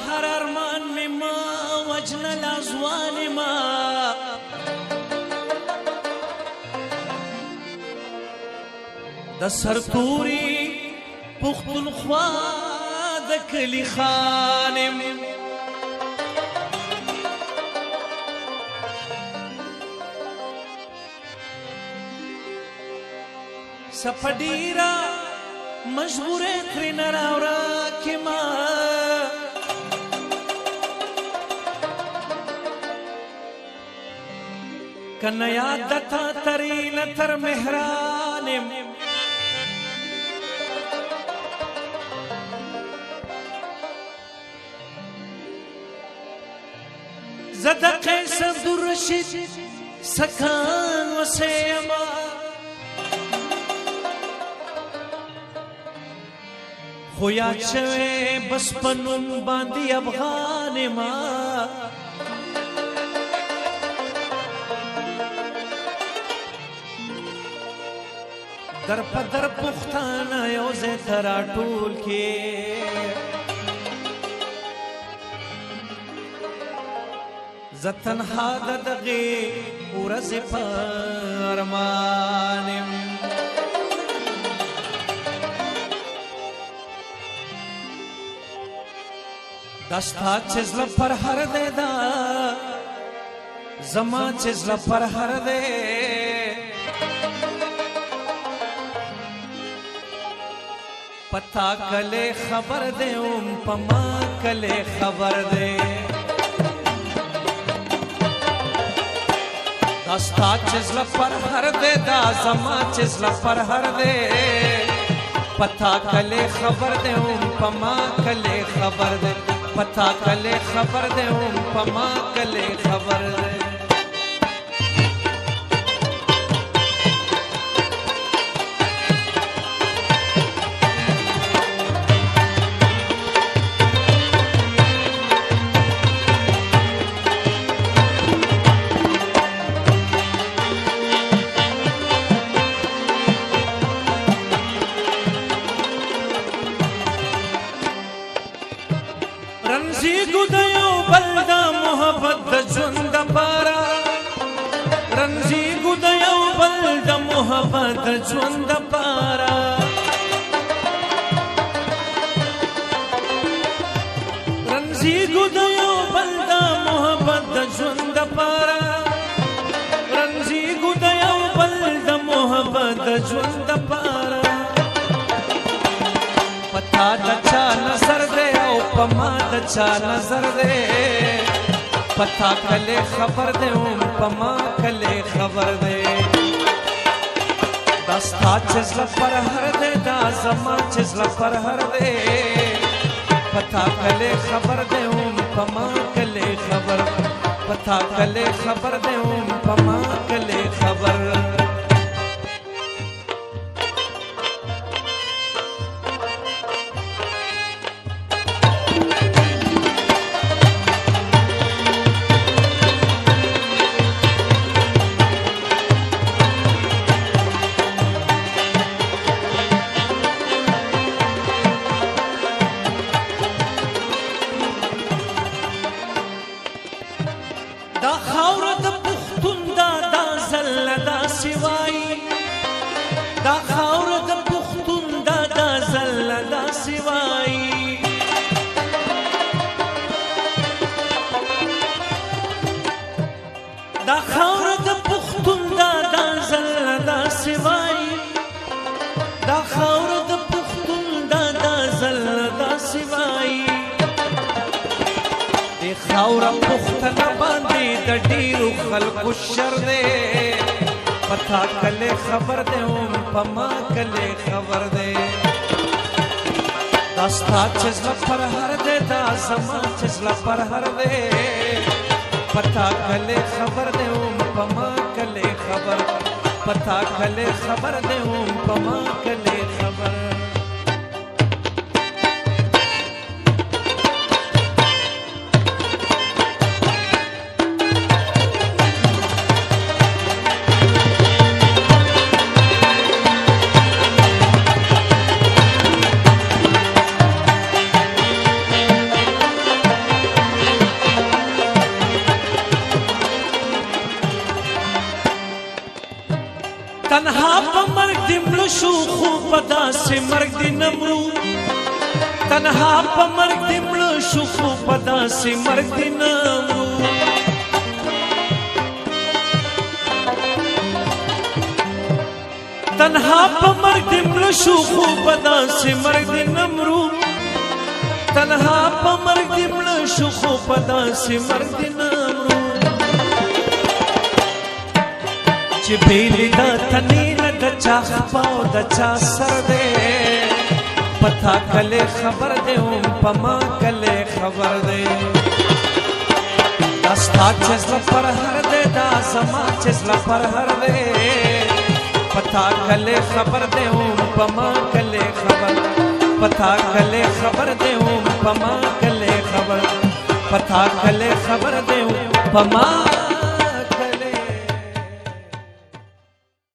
هر ارمان مې ما وجنه لا ځوان ما، د سرتوري پښتونخوا د کلي خانم. سپډیرا مجبورې ترې نه راوړه کې ما، کنه یاد تا ترین تر مهرانم. زه د قیس عبدالرشید سکان وسیما، خو یاد شوی بس په نوم باندې افغان ما. در په در پښتانه یو ځای ته راټول کې، زه تنها د دغې ورځې په ارمان یم. دا ستا چې زړه پر هر دی، دا زما چې زړه پر هر دی، پتا کله خبر دی اوم په ما کله خبر دی. دا ستا چې زړه پر هر دی، دا زما چې زړه پر هر دی، پتا کله خبر دی اوم په ما کله خبر دی. پتا کله خبر دی اوم په ما کله خبر دی. رنځیږو د یو بل د محبت د ژوند دپاره، رنځیږو د یو بل د محبت د ژوند دپاره، رنځیږو د یو بل د محبت د ژوند دپاره، رنځیږو د یو بل د محبت د ژوند دپاره. پتا د چا نظر دی او په ما د چا نظر دی، پتا کله خبر دی اوم په ما کله خبر دی. دا ستا چې زړه پر هر دی، دا زما چې زړه پر هر دی، پتا کله خبر دی اوم په ما کله خبر، پتا کله خبر دی اوم په ما کله خبر. دا خاوره د پښتون دا دا ځل داسې وایي، دا خاوره د پښتون دا دا ځل داسې وایي، دا خاوره د پښتون دا دا ځل داسې وایي، دا خاوره د پښتون دا دا ځل داسې وایي. دې خاوره پښتنه باندې د ډېرو خلکو شر دی، پتا کله خبر دی اوم په ما کله خبر دی. دا ستا چې زړه پر هر دی، دا زما چې زړه پر هر دی، پتا کله خبر دی اوم په ما کله خبر، پتا کله خبر دی اوم په ما کله خبر. شو خو په داسې مرګ دې نه مرو، تنها په مرګ دې مړ شو خو په داسې مرګ دې نه مرو. تنها په مرګ دې مړ شو خو په داسې مرګ دې نه مرو، تنها په مرګ دې مړ شو خو په داسې مرګ دې نه مرو. چې بیل د تنې نه د چا خپه او د چا سر دی، پتا کله خبر دی هم په ما کله خبر دی. دا ستا چې زړه پر هر دی، دا زما چې زړه پر هر دی، پتا کله خبر دی هم په ما کله خبر. پتا کله خبر دی هم په ما کله خبر، پتا کله خبر دی هم په ما